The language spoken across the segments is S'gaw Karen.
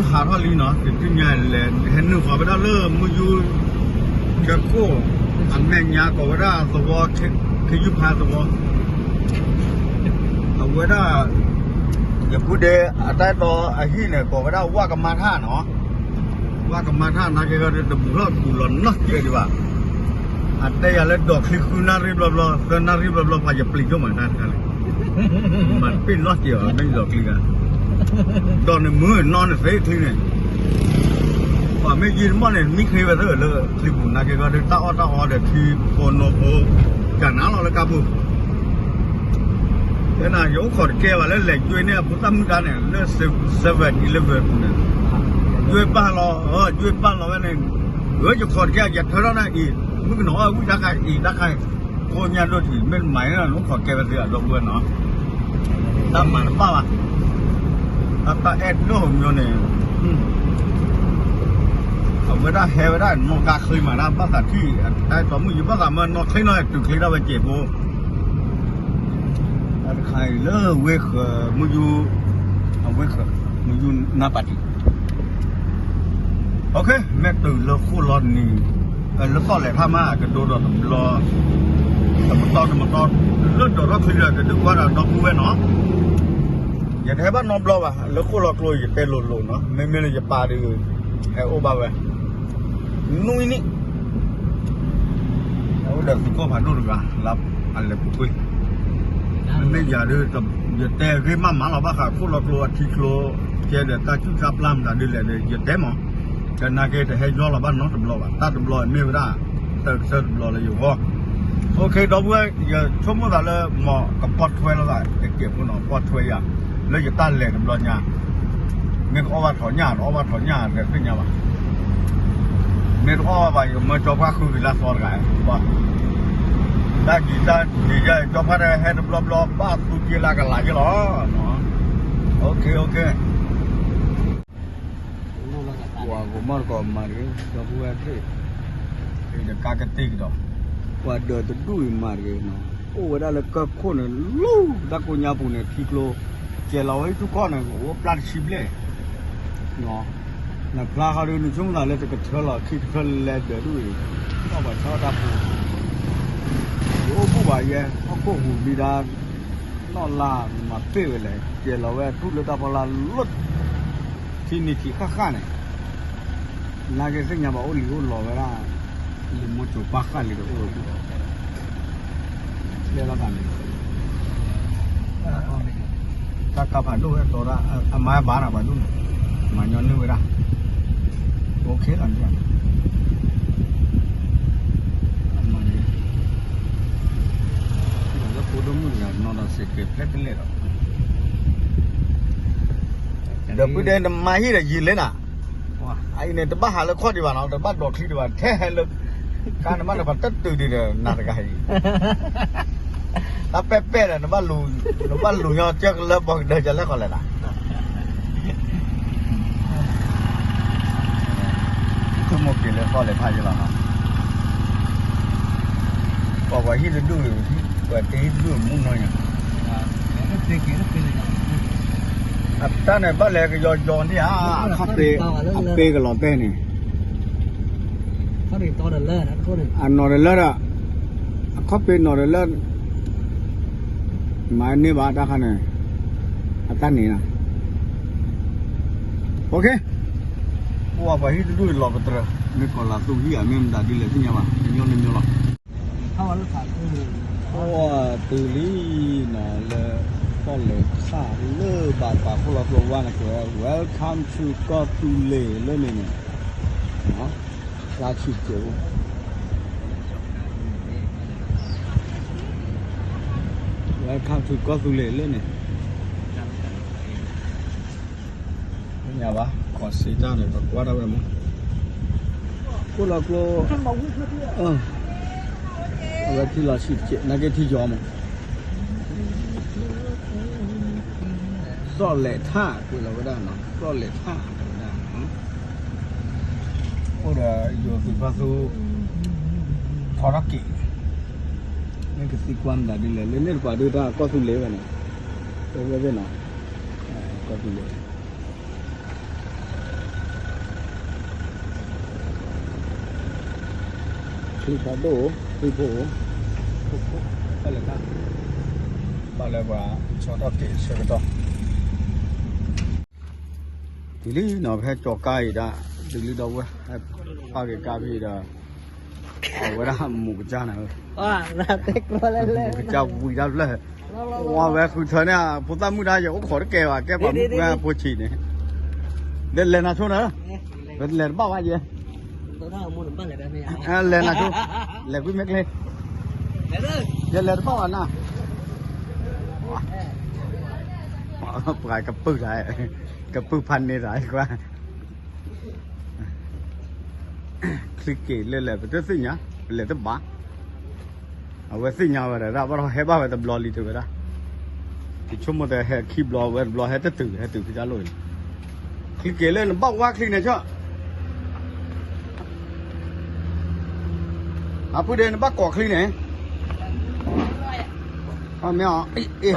ဟးထီၣ်လံနီၤ တတုၤညါလဲၣ် ဟဲနုာ်ဃီၤဝဲဒၣ်လၢမုၢ်ယူ ကၢခိၣ် အမဲာ်ညါကိးဝဲဒၣ်သဝီ ခ့ယူၢ်ဖါသဝီ အဝဲဒၣ် ယပုၢ်ဒဲ အတၢ်အဲၣ်တီအဟံၣ်န့ၣ် ကိးဝဲဒၣ်ဝၣ်ကမါထၣ်နီၤ ဝၣ်ကမါထၣ် နာ်က့ဂီၤဒီး တဘူၣ်ထီၣ်ကူၣ်လီၤနီတစဲးဒံးဘၣ် အတဲယၤလၢဒိးချံဃုနၣ်ရံၣ်ဘျီဘျီ သၢနၣ်ရံၣ်ဘျီဘျီ ပှၤယပျံၤဒိၣ်မးတၢ်တခါန့ၣ် မၤတပ့ၢ်နီတစဲးဘၣ် မ့ၢ်ယဒိးချံဂၤ ဒိးန့ၣ်မုၢ်နီၢ်န့ၣ်သ့ချံန့ၣ် ပှၤမ့ၢ်ယံာ်တမီၢ်န့ၣ် မံချ့ဝဲသ့ၣ်လၢချံပူၤ နာ်က့ဂီၤဒီး တၢ်အီၣ်တၢ်အီဒီး ထံဖိနီၢ်ဖိ ကနၤလီၤလၢကါပူၤ တဲနၤ ယအိၣ်ခိးတကဲဘၣ်လၢလဲၤကွ့န့ၢ်အဖိသၣ်မုၣ်ဒါန့ၣ် လၢ seven eleven ပူၤန့ၣ် ကွ့ပာ်လီၤ ကွ့ပာ်လီၤဝဲန့ၣ် အၢ ယခိးတကဲ ယထၢထီၣ်န့ၣ်အံၤ မုၣ်ကနီၤအီၣ်ဝံၣ်တၢ်ခါအံၤတၢ်ခါအံၤ ကိးညါဒိၣ်ထံး မ့ၢ်တမၤန့ၣ် နအိၣ်ခိးကဲဝဲသ့ၣ်အဒီပုၢ်ဝဲၢ်နီၤ တၢ်မၤတဘၣ်ဘၣ် တၢ်အဲၣ်ဒိၣ်မီၤန့ၣ် အဝဲဒၣ်ဟဲဝဲဒၣ်နီၢ်ကါချ့မးဒၣ် ဘၣ်သးထံၣ် တၢ်အဲၣ်တီမုၣ် ယဘၣ်သးမၢနီၢ်ချ့နီၤ တုၤချ့ဒၣ်ဝဲစဲးဖိ တၢ်တခါအံၤလၢဝ့ၢ်ဃၢၤ မုၢ်ယူ အဝ့ၢ်ဃၢၤ မုၢ်ယူနၢ်ပာ်တံၢ် မ့ၢ်တုၤလၢဃိၣ်လီၤနံၤ လၢသီၣ်လဲၤထါမး ကဒိဒီးတဘျီ တမတီတမတီ လၢဒိးထီၣ်ချံဒီး ကဒုးကွၢ်ဒီးဒီပုၢ်ဝဲၢ်နီၤ ယတဟဲဘၣ်နီတဘျီဘၣ် လၢဃိၣ်လီၤကျိ ယတဲလိၤလိၤနီၤ မ့မ့ၢ်လၢယပၢ်ဒီး ဟဲအိၣ်ဘၣ်ဝဲ နွံနံၣ် အိၣ်ဒီးသုးခိၣ်ဖးဒိၣ်တဂၤ လၢအလဲၤပူၤကွံာ် မ့မ့ၢ်ယၤဒီး ယတဲဂ့ၢ်မးမးလီၤ ဘၣ်ဃးခိၣ်လီၤကျိအထံကျိ ကဲဒီးတၢ်ကူၣ်တၢ်ပျၢ်မတၤဒ်လဲၣ်ဒီး ယတဲမး ကနာ်က့တဟဲယီလီၤဘၣ်နီတဘျီဘၣ် တၢ်တဘျီမ့ၢ်ဝဲဒၣ် တၢ်ကတၢၢ်တဘျီလၢယဂီၢ် OK ဒီပုၢ်ဝဲၢ် ယဆိကမိၣ်သးလၢ မ်ကပီၢ်ထွဲလိာ်သး ကကဲးဖိနီၤ ပီၢ်ထွဲယၤ လၢယတၢ်လဲၤတဘျီညါ မ့ၢ်ကအီၣ်ဘၣ်ထီၣ်ညၣ် တအီၣ်ဘၣ်ထီၣ်ညၣ် တသ့ၣ်ညါဘၣ် မ့ၢ်တအီၣ်ဘၣ်ဘၣ် ယမၢကၠီဖါဃုက့ၤလၢသီတဂၤ တၢ်ဒံးတၢ်ဒံးယါ ကၠီဖါတဟဲတဘျီဘျီ ဘၣ်သူက့ၤလၢကလးက့ၤလီၤ OK OK ပှၤကမီၢ်တကိးမၤတဂ့ၤ ဒီပုၢ်ဝဲၢ်သ့ၣ် တကးကတ့ၢ်ကဒီး ပှၤဒၢးတဒူၣ်အံၤမၤတဂ့ၤနီၤ အိၣ်ဝဲဒၣ်လၢကၢၢ်ခိၣ်န့ၣ် လီၤတၢ်ကိညါပူၤန့ၣ် ထံကျိ ကဲလီၤဝဲဟံၣ်ထူၣ်ခီၣ်န့ၣ် အိၣ်ပျၢ်တဆံဘျဲၣ် နဖျါဃီဒီး နဆိကမိၣ်သးလၢတကထၢလီၤ ခံကထၢလဲၤဒၢးဒူၣ်အံၤ ထီၣ်ပှၤဆါအီၣ်တၢ်ပူၤ ယအိၣ်ဘူးဘၣ်ယဲ ဟီၣ်ခိၣ်ဟူးဘံဒါ နီၢ်လါမၤပ့ၢ်ဝဲလဲၣ် ကဲလီၤဝဲထူၣ်လၢတၢ်ဖီလာ်လၢ ထံနံၤထံးဃၣ်ဃၣ်န့ၣ် နာ်က့သ့ၣ်ညါဘၣ်အိၣ်လံအိၣ်လီၤဝဲဒၣ် လံာ်မိၢ်စိၤပၢ်ဃၣ်လံဒီးအိၣ်လီၤ လဲၤလီၤတၢ်န့ၣ် တၢ်ကါဖးဒိၣ်ဝဲတီဒၣ် အမါဘၣ်နၤပှၤဒိၣ်န့ၣ် မၤညီနုၢ်ဝဲဒၣ် OK လီၤန့ၣ် အမၤန့ၣ် လၢဖိဒိၣ်မုၣ်တဂၤ နီၢ်ဒီးစ့းကဲးဖျဲၣ်တလဲၣ်ဒီး ဒီပုၢ်ဒဲ နမၤဟံၣ်ဒီးယံာ်လဲၣ်နၤ အအံၤန့ၣ် တဘၣ်ဟးလၢခီၣ်ဒံးဘၣ်နီၤ တဘၣ်ဒိးချံဒံးဘၣ် ထဲဟဲလၢ ကါနမါန့ၣ် ပှၤတတုၤဒံးဒီးနၤတဂၤအံၤ တၢ်ပဲာ်ပဲာ်ဒီး နဘၣ်လူၤညီကၢၢ်ကလၢဘီကဒၢကလဲၣ်ဃီလဲၣ်နၤ ဆိကမိၣ်က့ၤလၢဃီလဲၤဖးယလီၤနီၤ ပှၤပှၤဟံၣ်တဒူၣ် ပှၤတဟံၣ်တဒူၣ်မူနီၤညါ အတၢ်န့ၣ်ဘၣ်လဲၤကယီယီန့ၣ်ဧါ အခီၣ်ပ့ၤ အပ့ၤကလီၤတဲာ်န့ၣ် အနီၢ်တလၢဒီး အခီၣ်ပ့ၤနီၢ်တလၢ မၤန့ၢ်ဘၣ်တၢ်ခါန့ၣ် အတၢ်န့ၣ်လီၤ OK ပှၤပှၤဟံၣ်တဒူၣ်လီၤပတြၢၤ မ့ၢ်ကီၤလၤသူဟံၣ်ဧါ မ့ၢ်မတၤဒ်လဲၣ်သ့ၣ်ညါဘၣ် တညီနမ့ၢ်လီၤ အိၣ်တုၤလံနီၤလၢ ကီၢ်လဲၤခၣ်လၢဘၣ်ပာ်ခိၣ်လီၤကျိဝါန့ၣ် ကဲဝဲ Welcome to ကီၢ်သူလ့ၤလၢန့ၣ်န့ၣ် လါဆံးကဲးအိၣ် Welcome to ကီၢ်သူလ့ၤလၢန့ၣ် ညါဘၣ် ကီၢ်စ့တၢ်န့ၣ် ပကွၢ်ဒၣ်ဝဲမး ခိၣ်လီၤကျိ အဝဲထံလီၤဆံးတကဲး နာ်က့ထံယီၤမး သီၣ်လဲးထၣ်ကွံာ်လီၤဝဲဒၣ်နီၤ သီၣ်လဲးထၣ်ဝဲဒၣ် အိၣ်ဒီးယိၤသုးဖါသူ ထီထီၣ်က့ၤ မ့ၢ်ကသံကွၢ်မတၤဒ်လဲၣ် လၢန့ၣ်တပၤဒုးတၢ်ကီၢ်သူလ့ၤဝဲန့ၣ် တဲဝဲသ့ၣ်နီၤ ကီၢ်သူလ့ၤ ချံဖးဒိၣ်, ချံဖိ, ဘၣ်လၢပှၤဆီထီၣ်က့ၤဆၢကတီၢ် တုၤလံနီၤ ပဟဲကၠီၤကါအံၤဒၣ်, တုၤလံဒီပုၢ်ဝဲၢ်, ဟဲပာ်က့ၤကါဖဲအံၤဒီး, အဝဲဒၣ်မူကစၢ်န့ၣ်, မူကစၢ်ဝံၤတၢ်ဖျၢၣ်, ဝဲဃုထၢန့ၣ် ဖိသၣ်မုၣ်တၢ် ယအိၣ်ခိးတကဲဘၣ် ကဲပှၤမုၣ်ဖိခွါဖိဆံးန့ၣ်, ဒီးလဲၤနၤဆိနၤ, လဲၤတဘၣ်ဘၣ်ယဲ လဲၤနၤဆိ, လဲၤကွံာ်မ့ၢ်ကျဲ, ယလဲၤတဘၣ်ဘၣ်နၤ, ပှၤကပုၢ်တၢ်, ကပုၢ်ဖးန့ၢ်တၢ်ကွၢ်, ချံက့ၤလၢလဲၤ ပတသ့ၣ်ညါ, ပလဲၤတဘၣ်, အဝဲသ့ၣ်ညါဝဲဒၣ် ဘၣ်ဒီးဟဲဘၣ်ဝဲတဘျီလံတဲဝဲဒၣ်, ယဆိကမိၣ်တဲဟဲခံဘျီ ဝဲတဘျီဟဲတတုၤ ဟဲတုၤဖဲတၢ်လိၣ်အံၤ, ချံက့ၤလၢနဘၣ်ဝါချံန့ၣ်ဆၢ အဖုဒဲးနဘၣ်ကိးချံန့ၣ်, မ့ၢ်အီၤ,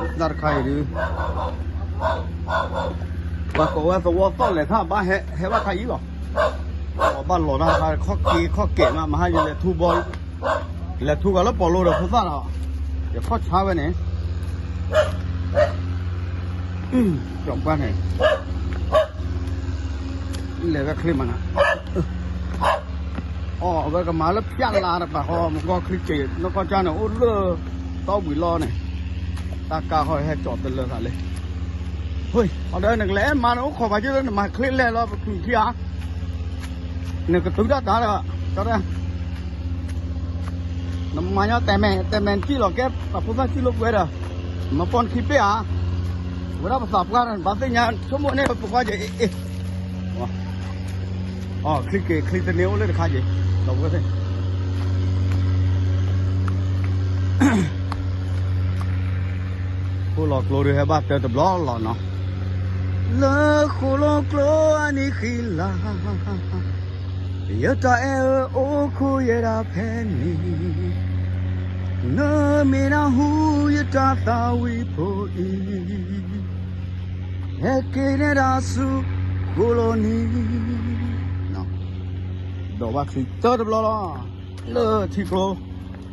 တၢ်တခါအံၤဒုး, ပှၤကိးဝဲသဝီသီၣ်လဲၤထၣ်ဘၣ်ဟဲဘၣ်ခါအံၤလီၤ, ပှၤဘၣ်လီၤတၢ်ခါခီၣ်က့ၤခီၣ်ကဲးမး မဟါယလဲၤထူဘီ, လဲၤထူဂၤလၢပီၤလိဒီးဖိသၣ်ဒီး, ယခီၣ်ဆါဝဲန့ၣ် ကၠီၤပှၢ်န့ၣ်, လဲၤဝဲချ့မးနၤ, အီၣ်ဝဲကမၤလၢဖၠၣ်လါတပၤဃီ မကီချံက့ၤ နကီၢ်ကၢ်န့ၣ် အိၣ်လၢတီဝံၤလီၤန့ၣ်, တၢ်ကါဃီဟဲကၠီၤတလၢသးလဲၣ်, ဟ့ၣ်အီၤဒီးနကလဲၤမၤနအိၣ်ခိးပာ်က့ၤလၢနမၤချ့လဲၣ်လီၤ ပဖုခံဧါ, နကတုၤတၢ်တၢ်ဒီး, နမၤညီတဲမဲာ်တဲမဲာ်နစံၣ်လီၤကဲ ပှၤဖိသၣ်စံၣ်လိာ်ကွဲဒီး, မၤပိာ်နခံပ့ၢ်ဧါ, ဝဲဒၣ်ပသးပှၢ်ဒီး နဘၣ်သ့ၣ်ညါဆိကမိၣ်န့ၣ် ပကွၢ်က့ၤအ့ၣ်အ့ၣ်, အီၣ်ချံက့ၤချံတန့ၢ်အိၣ်လၢတခါက့ၤ, ဒီပုၢ်ဝဲၢ်သ့ၣ် ဃိလီၤကျိဒုးဟဲဘၣ်တၢတဘျီလီၤနီၤ, လၢဃိလီၤကျိအနံၣ်ဃံလၤ, ယတၢ်အဲၣ်အၢအိၣ်ခိးယဲဒၣ်ဖဲန့ၣ်, နမ့ၢ်နၢ်ဟူယတၢ်သးဝံၣ်ဖိအံၤ, ဟဲက့ၤနဲဒၣ်ဆူဃိလီၤနံၤ, ဒီးဘၣ်ချံတၢတဘျီလီၤ, လၢထံကျိ, ဃိလီၤ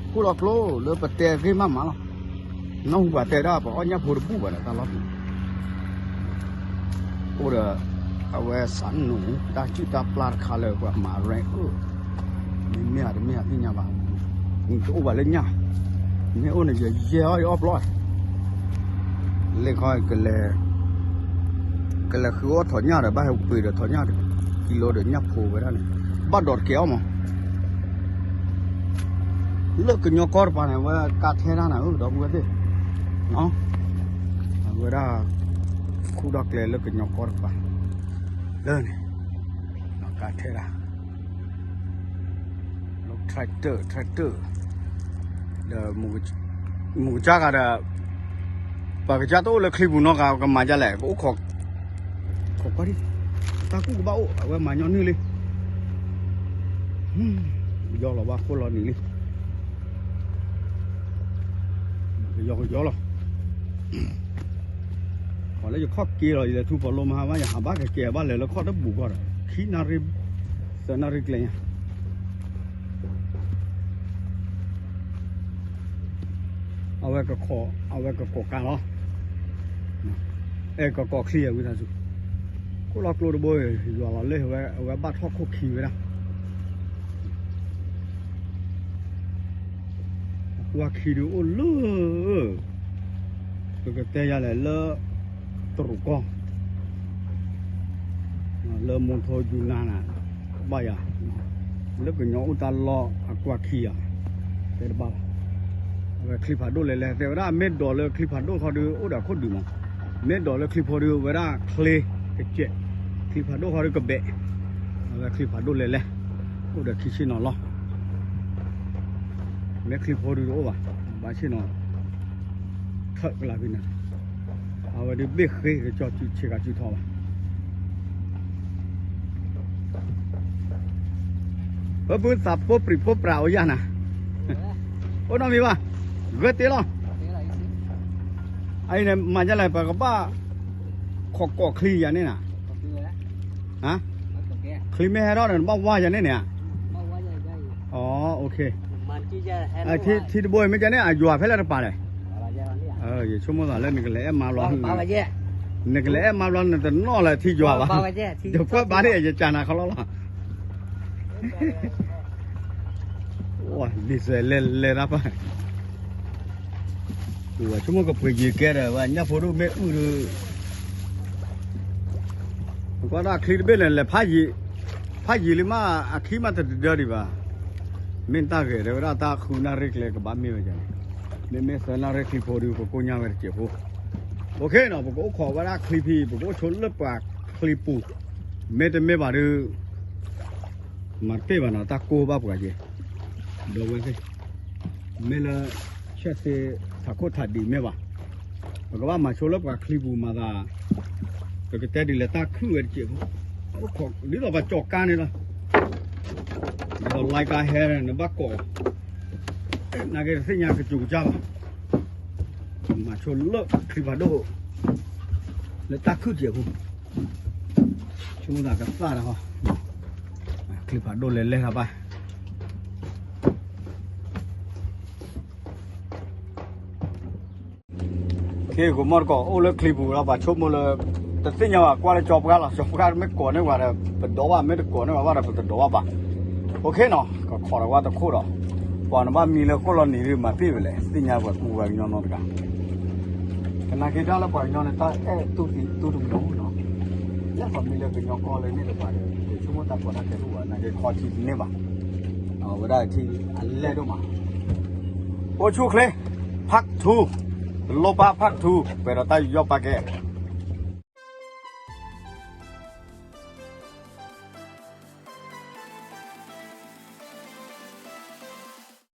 ကျိလၢပတဲဂ့ၢ်မးမးလီၤ, နၢ်ဟူပှၤတဲဒၣ်ပှၤအီၣ်ညၣ်ဖိတဘူၣ်ဘၣ်ဒီးတၢ်လီၢ်ပူၤ အိၣ်ဒီး အဝဲစးနူာ်တၢ်စုၣ်တၢ်ပျၢ်တခါလၢပှၤမၤရဲၣ်အၢ, မ့မ့ၢ်ဧါတမ့ၢ်ဧါသ့ၣ်ညါဘၣ်, နတအိၣ်ဘၣ်လၢညၣ်, မ့ၢ်အိၣ်န့ၣ်ယယဲၢ်အီၣ်ယအီၣ်ပျီ, လ့ခီ ကလဲၤဃုအီၣ်ထီၣ်ညၣ်ဒီး ဘၣ်ဟဲပှ့ၤဒီးထီၣ်ညၣ်ကံလိဒီးညၣ်ဖိဝဲဒၣ်န့ၣ်, ဘၣ်ဒိးတကဲအီၣ်မး လၢကညီကီၢ်တပၤန့ၣ် အဝဲကါထဲတၢ်နၤဧၢ ဒီပုၢ်ဝဲၢ်သ့ၣ်, အဝဲဒၣ် ခူၣ်ဒီၣ်ကျဲလၢကညီကီၢ်တပၤ လၢန့ၣ် ကါထဲတၢ် လၢ tractor tractor ဒီး မူကစၢ်ဂၤဒီး ပှၤကစၢ်တအိၣ်လၢချံပူၤနီတဂၤ ကမၤဒ်လဲၣ် ကအိၣ်ခိး ခိးကွၢ်ဒံး တၢ်ကူၣ်ကဘၣ်အိၣ် အဝဲမၤညီနုၢ်လံ ကယီလီၤဘၣ်ခိၣ်လီၤနံၤလံ ကယီကယီလီၤ ပှၤလၢယခီၣ်က့ၤလီၤ ယလဲၤထူပီၤလိမဟါဘၣ် ယဟးဘၣ်ကကဲဘၣ်လဲၤလၢခီၣ်တဘူၣ်ကီၢ်ဒီး ခံနၣ်ရံၣ် သၢနၣ်ရံၣ်ကျဲညါ အဝဲကခိး အဝဲကကိးကါလီၤ အဲၣ်ကကိးချံအဝံသးစူၤ ခိၣ်လီၤကျိတဘိ ယွၤလီၤလၢအဝဲဘၣ်ထီၣ်ခိၣ်ခံဝဲဒၣ် ကွၢ်ခံဒုးအိၣ်လၢ ပကတဲယၤလဲၣ်လၢ တရူးကီၢ် လၢမူထိယူနၤနၤ ဘၣ်ယၤ လၢကညီအိၣ်တၢ်လီၢ်အကွၢ်ခံယၤ တဲတဘၣ်ဘၣ် အဝဲချံဖးဒိၣ်လဲၤလဲၤ တဲဝဲဒၣ်မ့ၢ်ဒိးလၢချံဖးဒိၣ်ခီဒုး အိၣ်ဒီးခိၣ်ဒုးမး မ့ၢ်ဒိးလၢချံဖိဒုး ဝဲဒၣ်ချ့ကစဲး ချံဖးဒိၣ်ခီဒုးကဘဲး အဝဲချံဖးဒိၣ်လဲၤလဲၤ အိၣ်ဒီးခံဆ့ၣ်နီၤလီၤ မ့ၢ်ချံဖိဒုးတအိၣ်ဘၣ် ဘၣ်ဆ့ၣ်နီၤ ထၢၣ်ကလၤဖဲန့ၣ် အဝဲဒုးဘ့ၣ်ဃ့ကကၠီစုဆ့ကၤစုထီဘၣ် ပပုၢ်သးပိၢ်ပြံးပိၢ်ပြးအိၣ်ယၤနၤ အိၣ်နီတမံၤဘၣ် ဂၢၢ်တ့လီၤ အအံၤန့ၣ် မၤဒ်လဲၣ် ပကဘၣ်ခိးကိးချံယၤန့ၣ်နၤ ချံမ့ၢ်ဟဲထီၣ်ဒီး နဘၣ်ဝါယၤန့ၣ်န့ၣ်ဧါ အ ထံတဘိအံၤမ့ၢ်ကန့ၣ် အယွၤဖဲလဲၣ်တပာ်လဲၣ်. ယဆိကမိၣ်သးလၢနကလဲၤအဲၣ်မါဘျီ, နကလဲၤအဲၣ်မါဘျီ နတနီၣ်လၢထံယွၤဘၣ်. ယကွၢ်ဘၣ်န့ၣ် ယကနၤခီလီလီၤ. ဒ်စဲးလဲၤလဲၤတၢ်ပၢ်, ပဆိကမိၣ်ကပှ့ၤယံၤကဲဒီး ပှၤညၣ်ဖိဒိၣ်မ့ၢ်အုၣ်ဒီး ကွၢ်ဒၣ်ချံတဘ့ၣ်န့ၣ် လဲၤဖးယံၤလံမး, အခံမးတတဒၢဒံးဘၣ်. မ့ၢ်တၢ်ဂ့ၤ တဲဝဲဒၣ်တၢ်ဃုနၣ်ရံၣ်ကျဲကဘၣ်မ့ၢ်ဝဲန့ၣ်, မ့မ့ၢ်သၢနၣ်ရံၣ်ချံဖိဒီး ပကိၢ်ညါဝဲတစဲးဖိ. အိၣ်ခ့နီၤ ပကအိၣ်ခိးဝဲဒၣ်ချံဖံ ပကအိၣ်ဆိလၢပှၤချံပူၤ, မ့တမ့ၢ်ဘၣ်ဒီး မၤတပ့ၢ်ဘၣ်နီၤ တၢ်ကိၢ်ဘၣ်ပှၤက့ၤ, ဒီးဝဲသ့ၣ် မ့ၢ်လၢ ဆဲးသ့ထးခိၣ်ထးဒံးမ့ၢ်ဘၣ်, ပကဘၣ်မၤဆိလၢပှၤချံပူၤမၤသး, ပကတဲဒ်လဲၣ်တၢ်ခုၣ်ဝဲတစဲးဖိ, ဒ်သိးပှၤကၠီၤကါန့ၣ်လီၤ, ဒီးလၢကါဟဲ နဘၣ်ကိး, နာ်က့တသ့ၣ်ညါကစူၤကစၢ်ဘၣ်, မၤဆိလၢချံဖးဒိၣ် လၢတၢ်ခုၣ်တစဲးဖိ, ဆိကမိၣ်သးကသၣ်ဒီးဟီ, ချံဖးဒိၣ်လဲၤလဲၤထီၣ်ဘၣ် ခ့ကမီၢ်တကိး အိၣ်လၢချံပူၤလီၤ ပှၤဆိကမိၣ်လၢ တသ့ၣ်ညါဘၣ် ကွၢ်လၢကၠီပှၢ်လီၤ ကၠီပှၢ်မ့ၢ်ကိးန့ၢ်ဝဲဒီး ပဒိးဘၣ် မ့ၢ်တကိးန့ၢ်ဝဲဘၣ်ဒီး ပတဒိးဘၣ်ဘၣ်. အိၣ်ခ့နီၤ ကခိးဒီးဝဲတခိၣ်ဒီး ပှၤနဘၣ်မံလၢဃိၣ်လီၤနံၤဒုး မၤပ့ၢ်ဝဲလဲၣ် သ့ၣ်ညါပှၤကူပှၤကညီနီတဂၤ ကနာ်က့ၤတၢ်လၢပှၤကညီန့ၣ် တၢ်အဲၣ်တူၢ်သံတူၢ်တမုာ်နီၤ လၢပှၤမံလၢကညီကီၢ်လၢန့ၣ်တပှၤဒီး ယဆိကမိၣ်တၢ်ကီတၢ်ခဲတအိၣ်ဘၣ် နာ်က့ၤခီထံတန့ၢ်ဘၣ်. အဝဲဒၣ်ထံအလဲၢ်ဒိၣ်မး အိၣ်ဆူၣ်ချ့ part two လိၣ်ပၢ် part two ပှဲၤဒီးတၢ်ယူးယီၣ်ပာ်ကဲ